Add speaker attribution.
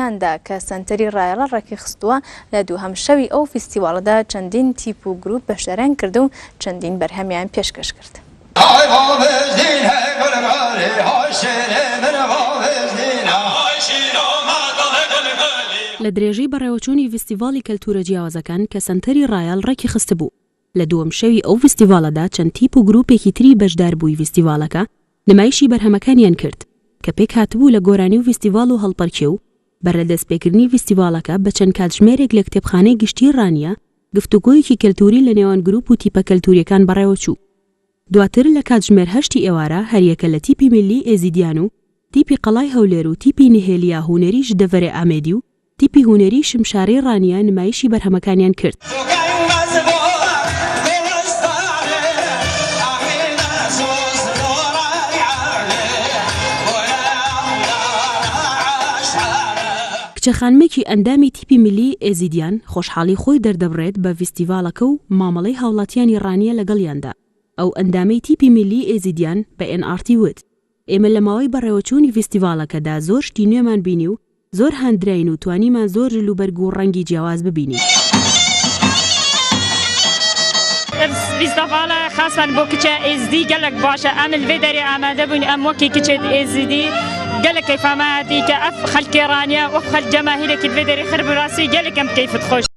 Speaker 1: جیاوازەکاندا کە سەنتەری ڕایەڵە ڕێکیخستووە، لە دووهەم شەوی ئەو فیستیواڵەدا چەندین تیپ و گروپ بەشداریان کرد و چەندین بەرهەمیان پێشکەش کرد.
Speaker 2: لە درێژەی بەڕێوەچوونی ڤیستیڤاڵی کەلتوورە جیاوازەکان کە سەنتەری ڕایەڵ ڕێکیخستبوو، لە دووەم شەوی ئەو ڤیستیڤاڵەدا چەند تیپ و گروپێکی تری بەشداربووی ڤیستیڤاڵەکە نمایشی بەرهەمەکانیان کرد کە پێکهاتبوو لە گۆرانی و ڤیستیڤاڵ و هەڵپەرکێ و بەر لە دەستپێکردنی ڤیستیڤاڵەکە بە چەند کاتژمێرێک لە کتێبخانەی گشتیی ڕانیە گفتوگۆیەکی کەلتووری لە نێوان گروپ و تیپە کەلتووریەکان بەڕێوەچوو. دواتر لە کاتژمێر هەشتی ئێوارە هەریەکە لە تیپی میللی ئێزیدیان و تیپی قەڵای هەولێر و تیپی نهێلیا هونەری ژدەڤەرێ ئامێدی و تیپی هونەری شمشارەی ڕانیە نمایشی بەرهەمەکانیان کرد. کچە خانمێکی ئەندامی تیپی میللی ئێزیدیان خۆشحاڵی خۆی دەردەبڕێت بە ڤیستیڤاڵەکە و مامەڵەی هاوڵاتیانی ڕانیە لەگەڵیاندا، ئەو ئەندامەی تیپی میللی ئێزیدیان بە ئێن ئاڕ تی وت، ئێمە لە ماوەی بەڕێوەچوونی ڤیستیڤاڵەکەدا زۆر شتی نوێمان بینی و زۆر هاندراین و توانیمان زۆر جل و بەرگ و ڕەنگی جیاواز ببینین.
Speaker 3: ئەڤ ڤیستڤاڵە خاسەن بۆ کچە ئێزدی گەلەک باشە ئەم لڤێ دەرێ ئامادە بووین ئەم وەکی کچێت ئێزیدی گەلەک کەیفامە هاتی کە ئەف خەلکێ ڕانیە وەک خەلک جەماهیرەکی لڤێ دەرێ خر براسی گەلەک ئەم کەیفت خۆش.